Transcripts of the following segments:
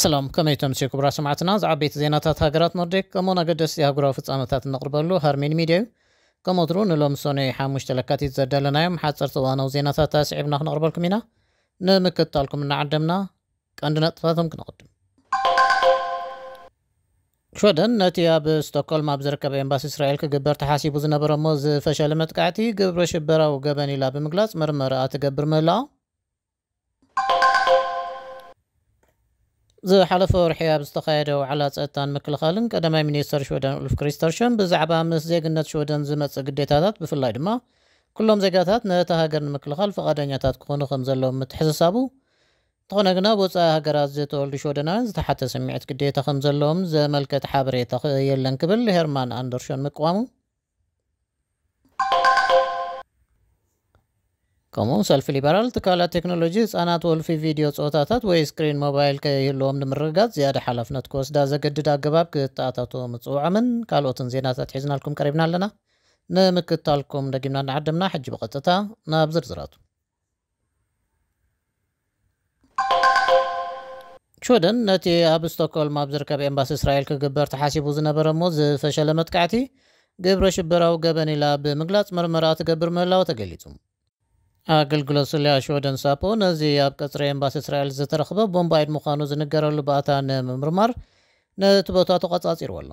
ሰላም፣ ከመይ ተምስዩ ክቡራት ሰማዕትና? ዝዓበይቲ ዜናታት ሃገራት ኖርዲክ፣ ከምኡውን ኣገደስቲ ኣህጉራዊ ፍጻመታት እነቕርበሉ ሃርሜን ሚድያ እዩ። ከም ወትሩ ንሎም ሶኔ ሓሙሽተ ለካቲት ዘዳለናዮም ሓጸርቲ እዋናዊ ዜናታት ኣስዒብና ክነቕርበልኩም ኢና። ንምክትታልኩም እናዓደምና ቀንዲ ነጥብታቶም ክነቕድም። ሽወደን ነቲ ኣብ ስቶክሆልም ኣብ ዝርከብ ኤምባሲ እስራኤል ክግበር ተሓሲቡ ዝነበረ እሞ ዝፈሸለ መጥቃዕቲ ግብረ ሽበራዊ ገበን ኢላ ብምግላጽ መርመራ ትገብር ምህላዋ። ዝሓለፈ ወርሒ ኣብ ዝተኻየደ ዋዕላ ጸጥታን ምክልኻልን ቀዳማይ ሚኒስተር ሽወደን ኡልፍ ክሪስተርሸን ብዛዕባ ምስ ዜግነት ሽወደን ዝመጽእ ግዴታታት ብፍላይ ድማ ኩሎም ዜጋታት ነታ ሃገር ንምክልኻል ፍቓደኛታት ክኾኑ ከም ዘለዎም ምትሕስሳቡ፣ እንተኾነ ግና ብወጻኢ ሃገራት ዝተወልዱ ሽወደናውያን ዝተሓተ ስምዒት ግዴታ ከም ዘለዎም ዘመልከት ሓበሬታ የለን ክብል ሄርማን ኣንደርሾን ምቅዋሙ። ከምኡ ሰልፊ ሊበራል ትካላት ቴክኖሎጂ ህጻናት ወልፊ ቪድዮ ጸወታታት ወይ ስክሪን ሞባይል ከይህልዎም ንምርግጋጽ ዝያዳ ሓላፍነት ክወስዳ ዘገድድ ኣገባብ ክተኣታቶ ምጽውዖምን ካልኦትን ዜናታት ሒዝናልኩም ቀሪብና ኣለና። ንምክታልኩም ደጊምና እናዓደምና ሕጂ ብቐጥታ ናብ ዝርዝራቱ። ሽወደን ነቲ ኣብ ስቶክሆልም ኣብ ዝርከብ ኤምባሲ እስራኤል ክግበር ተሓሲቡ ዝነበረ እሞ ዝፈሸለ መጥቃዕቲ ግብረ ሽበራዊ ገበን ኢላ ብምግላጽ መርመራ ትገብር ምህላዋ ተገሊጹ። ኣገልግሎት ስለያ ሽወደን ሳፖ ነዚ ኣብ ቀጽሪ ኤምባሲ እስራኤል ዝተረኽበ ቦምብ ኣይድ ምዃኑ ዝንገረሉ ባእታ ንምምርማር ነቲ ቦታ ተቖጻጺርዎ ኣሎ።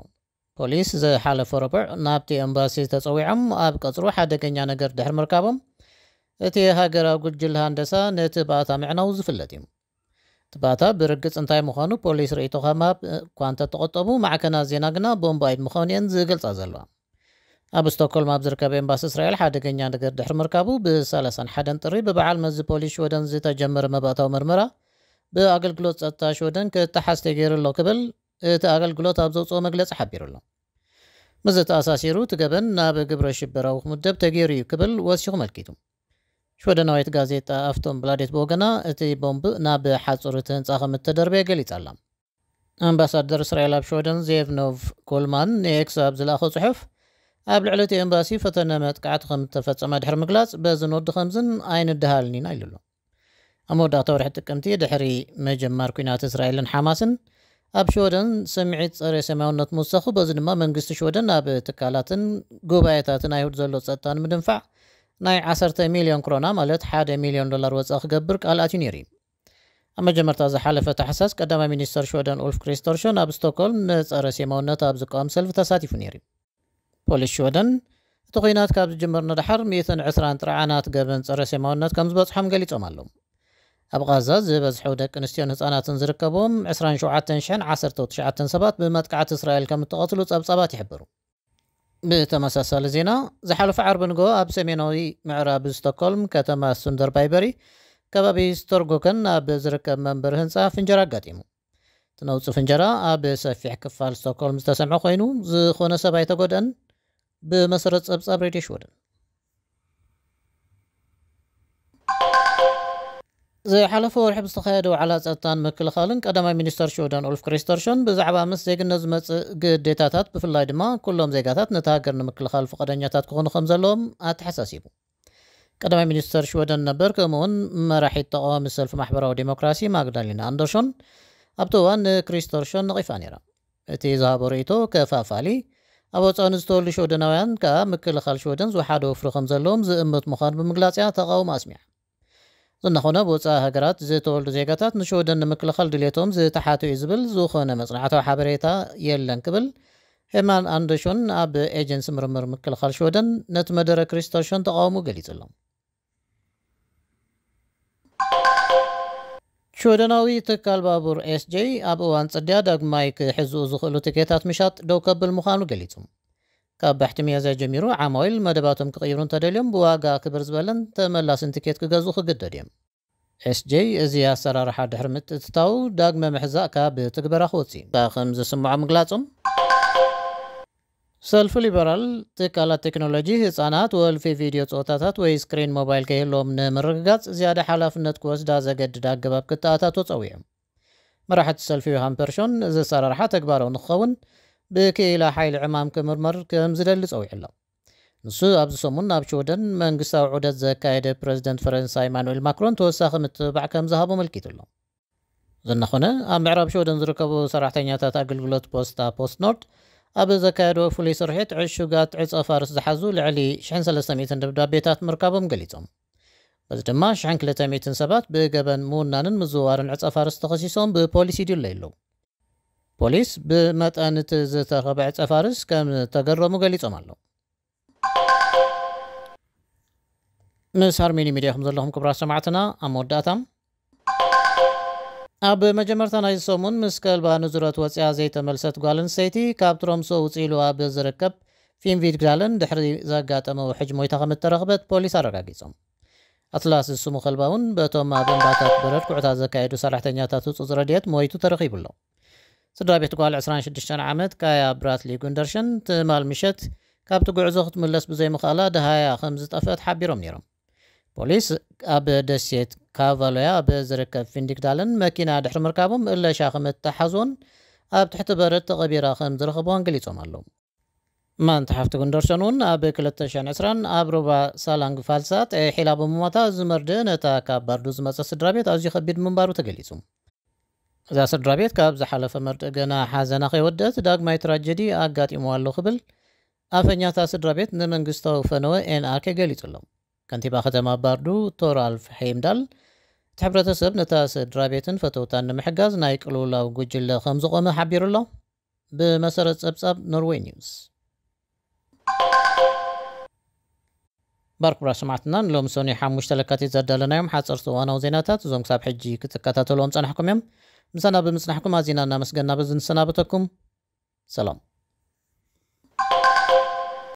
ፖሊስ ዝሓለፈ ረቡዕ ናብቲ ኤምባሲ ተጸዊዖም ኣብ ቀጽሩ ሓደገኛ ነገር ድሕሪ ምርካቦም እቲ ሃገራዊ ጉጅለ ሃንደሳ ነቲ ባእታ ምዕናው ዝፍለጥ እዩ። እቲ ባእታ ብርግጽ እንታይ ምዃኑ ፖሊስ ርእይቶ ካብ ምሃብ እኳ እንተተቖጠቡ፣ ማዕከናት ዜና ግና ቦምብ ኣይድ ምዃኑ እየን ዝገልጻ ዘለዋ። ኣብ ስቶክሆልም ኣብ ዝርከብ ኤምባሲ እስራኤል ሓደገኛ ነገር ድሕሪ ምርካቡ፣ ብ ሰላሳን ሓደን ጥሪ ብበዓል መዚ ፖሊስ ሽወደን ዝተጀመረ መባእታዊ መርመራ ብኣገልግሎት ጸጥታ ሽወደን ክተሓዝ ተገይሩ ኣሎ ክብል እቲ ኣገልግሎት ኣብ ዘውጽኦ መግለጺ ሓቢሩ ኣሎ። ምስዚ ተኣሳሲሩ እቲ ገበን ናብ ግብረ ሽበራዊ ክምደብ ተገይሩ እዩ ክብል ወሲኹ መልኪቱ። ሽወደናዊት ጋዜጣ ኣፍቶን ብላዴት ብወገና እቲ ቦምብ ናብ ሓጹር እቲ ህንጻ ከም እተደርበየ ገሊጻ ኣላ። ኣምባሳደር እስራኤል ኣብ ሽወደን ዜቭኖቭ ኮልማን ንኤክስ ኣብ ዝለኣኾ ጽሑፍ፣ ኣብ ልዕሊ እቲ ኤምባሲ ፈተነ መጥቃዕቲ ከም እተፈጸመ ድሕሪ ምግላጽ፣ በዚ ንወዲ ከምዝን ኣይንደሃልን ኢና ኢሉ ኣሎ። ኣብ መወዳእታ ወርሒ ጥቅምቲ ድሕሪ ምጅማር ኲናት እስራኤልን ሓማስን ኣብ ሽወደን ስምዒት ጸረ ሰማያውነት ምውሳኹ፣ በዚ ድማ መንግስቲ ሽወደን ኣብ ትካላትን ጉባኤታትን ኣይሁድ ዘሎ ጸጥታ ንምድንፋዕ ናይ ዓሰርተ ሚልዮን ክሮና ማለት ሓደ ሚልዮን ዶላር ወጻኢ ክገብር ቃል ኣትዩ ነይሩ እዩ። ኣብ መጀመርታ ዝሓለፈ ታሕሳስ ቀዳማይ ሚኒስተር ሽወደን ኡልፍ ክሪስተርሾን ኣብ ስቶክሆልም ንጸረ ሴማውነት ኣብ ዝቃወም ሰልፊ ተሳቲፉ ነይሩ እዩ። ፖሊስ ሽወደን እቲ ኲናት ካብ ዝጅምር ንደሓር ሚእትን ዕስራን ጥርዓናት ገበን ጸረ ሴማውነት ከም ዝበጽሖም ገሊጾም ኣለዉ። ኣብ ቓዛ ዝበዝሑ ደቂ ኣንስትዮን ህጻናትን ዝርከብዎም ዕስራን ሸውዓተን ሽሕን ዓሰርተ ትሽዓተን ሰባት ብመጥቃዕቲ እስራኤል ከም እተቐትሉ ጸብጻባት ይሕብሩ። ብተመሳሳሊ ዜና፣ ዝሓለፈ ዓርቢ ንግሆ ኣብ ሰሜናዊ ምዕራብ ስቶክሆልም ከተማ ሱንደርባይበሪ ከባቢ ስተርጎከን ኣብ ዝርከብ መንበሪ ህንጻ ፍንጀራ ኣጋጢሙ። እቲ ነውጺ ፍንጀራ ኣብ ሰፊሕ ክፋል ስቶክሆልም ዝተሰምዐ ኮይኑ፣ ዝኾነ ሰብ ኣይተጎድአን። ብመሰረት ጸብጻብ ሬድዮ ሽወደን። ዝሓለፈ ወርሒ ብዝተኻየደ ዋዕላ ጸጥታን ምክልኻልን ቀዳማይ ሚኒስተር ሽወደን ኡልፍ ክሪስተርሾን ብዛዕባ ምስ ዜግነት ዝመጽእ ግዴታታት፣ ብፍላይ ድማ ኩሎም ዜጋታት ነቲ ሃገር ንምክልኻል ፍቓደኛታት ክኾኑ ከም ዘለዎም ኣተሓሳሲቡ። ቀዳማይ ሚኒስተር ሽወደን ነበር፣ ከምኡውን መራሒት ተቓዋሚ ሰልፊ ማሕበራዊ ዴሞክራሲ ማግዳሊና ኣንደርሾን ኣብቲ እዋን ንክሪስተርሾን ነቒፋ ነይራ። እቲ ዝሃቦ ርእይቶ ከፋፋሊ፣ ኣብ ወጻኢ ንዝተወልዱ ሽወደናውያን ከኣ ምክልኻል ሽወደን ዝወሓደ ወፍሪ ከም ዘለዎም ዝእምት ምዃኑ ብምግላጽ እያ ተቓውሞ ኣስሚዓ። ዝናኾነ ብወጻኢ ሃገራት ዝተወልዱ ዜጋታት ንሽወደን ንምክልኻል ድሌቶም ዝተሓቱ እዩ ዝብል ዝኾነ መጽናዕታዊ ሓበሬታ የለን ክብል ሄርማን ኣንደርሾን ኣብ ኤጀንሲ ምርምር ምክልኻል ሽወደን ነቲ መደረ ክሪስተርሾን ተቓውሞ ገሊጹ ኣሎ። ሽወደናዊ ትካል ባቡር ኤስጄ ኣብ እዋን ጽድያ ዳግማይ ክሕዝኡ ዝኽእሉ ትኬታት ምሻጥ ደው ከብል ምዃኑ ገሊጹ። ካብ ባሕቲ ሚያዝያ ጀሚሩ ዓማዊል መደባቶም ክቕይሩ እንተደልዮም ብዋጋ ክብር ዝበለን ተመላስን ትኬት ክገዝኡ ክግደዱ እዮም። ኤስጄ እዚ ኣሰራርሓ ድሕሪ ምትእትታው ዳግመ ምሕዛእ ካብ ትግበራ ክወጽእ እዩ ከም ዝስምዖ ምግላጾም። ሰልፊ ሊበራል ትካላት ቴክኖሎጂ ህጻናት ወልፊ ቪድዮ ጸወታታት ወይ ስክሪን ሞባይል ከይህልዎም ንምርግጋጽ ዝያዳ ሓላፍነት ክወስዳ ዘገድድ ኣገባብ ክተኣታቶ ጸዊዑ። መራሕቲ ሰልፊ ዮሃን ፐርሾን እዚ ኣሰራርሓ ተግባራዊ ንክኸውን ብክኢላ ሓይሊ ዕማም ክምርመር ከም ዝደሊ ጸዊዑ ኣሎ። ንሱ ኣብዚ ሰሙን ናብ ሽወደን መንግስታዊ ዑደት ዘካየደ ፕረዚደንት ፈረንሳ ኢማኑኤል ማክሮን ተወሳኺ ምትብባዕ ከም ዝሃቦ መልኪቱ ኣሎ። ዝናኾነ ኣብ ምዕራብ ሽወደን ዝርከቡ ሰራሕተኛታት ኣገልግሎት ፖስታ ፖስት ኖርድ ኣብ ዘካየዶ ፍሉይ ስርሒት ዕሹጋት ዕፀ ፋርስ ዝሓዙ ልዕሊ ሽሕን ሰለስተ ሚእትን ደብዳቤታት ምርካቦም ገሊጾም። በዚ ድማ ሽሕን ክልተ ሚእትን ሰባት ብገበን ምውናንን ምዝውዋርን ዕፀ ፋርስ ተኸሲሶም ብፖሊስ ይድለዩ ኣለዉ። ፖሊስ ብመጠን እቲ ዝተረኸበ ዕፀ ፋርስ ከም ተገረሙ ገሊጾም ኣለዉ። ምስ ሃርሚኒ ሚድያ ከም ዘለኹም ክቡራት ሰማዕትና ኣብ መወዳእታ፣ ኣብ መጀመርታ ናይ ሰሙን ምስ ከልባ ንዙረት ወፅያ ዘይተመልሰት ጓል ኣንስተይቲ ካብ ትሮምሶ ውፅእ ኢሉ ኣብ ዝርከብ ፊንቪድ ግዳለን ድሕሪ ዘጋጠመ ውሕጅ ሞይታ ከም እተረኽበት ፖሊስ ኣረጋጊጾም። ኣትላስ ዝስሙ ከልባ እውን በቶም ኣብ እምባታት በረድ ኩዕታ ዘካየዱ ሰራሕተኛታት ህጹጽ ረድኤት ሞይቱ ተረኺቡ ኣሎ። ስድራ ቤት ጓል ዕስራን ሽዱሽተን ዓመት ካያ ብራትሊ ጉንደርሸን ትማል ምሸት ካብቲ ጉዕዞ ክትምለስ ብዘይምኽኣላ ደሃያ ከም ዝጠፍአት ሓቢሮም ነይሮም። ፖሊስ ኣብ ደሴት ካቫሎያ ኣብ ዝርከብ ፊንዲግዳለን መኪና ድሕሪ ምርካቦም እለሻ ከም እተሓዞን ኣብ ትሕቲ በረድ ተቐቢራ ከም ዝረኸብዋን ገሊጾም ኣለዉ። ማንታ ሓፍቲ ጉንደርሰን እውን ኣብ ክልተ ሽሕን ዕስራን ኣብ ሩባ ሳላንግ ፋልሳ ጠሒላ ብምሞታ፣ እዚ መርድእ ነታ ካብ ባርዱ ዝመጸት ስድራ ቤት ኣዝዩ ከቢድ ምንባሩ ተገሊጹ። እዛ ስድራ ቤት ካብ ዝሓለፈ መርድእ ገና ሓዘና ከይወደት ዳግማይ ትራጀዲ ኣጋጢምዋ ኣሎ ክብል ኣፈኛታ ስድራ ቤት ንመንግስታዊ ፈነወ ኤንኣርኬ ገሊጹ ኣሎ። ከንቲባ ከተማ ባርዱ ቶራልፍ ሄይምዳል፣ እቲ ሕብረተሰብ ነታ ስድራ ቤትን ፈተውታን ንምሕጋዝ ናይ ቅልውላው ጉጅለ ከም ዝቖመ ሓቢሩ ኣሎ። ብመሰረት ጸብጻብ ኖርዌይ ኒውስ። ባር ክቡራት ሰማዕትና፣ ንሎሚ ሰኑይ ሓሙሽተ ለካቲት ዘዳለናዮም ሓጸርቲ እዋናዊ ዜናታት እዞም ክሳብ ሕጂ ክትከታተልዎም ጸናሕኩም እዮም። ምሳና ብምጽናሕኩም ኣዚና እናመስገና በዚ ንሰናበተኩም። ሰላም።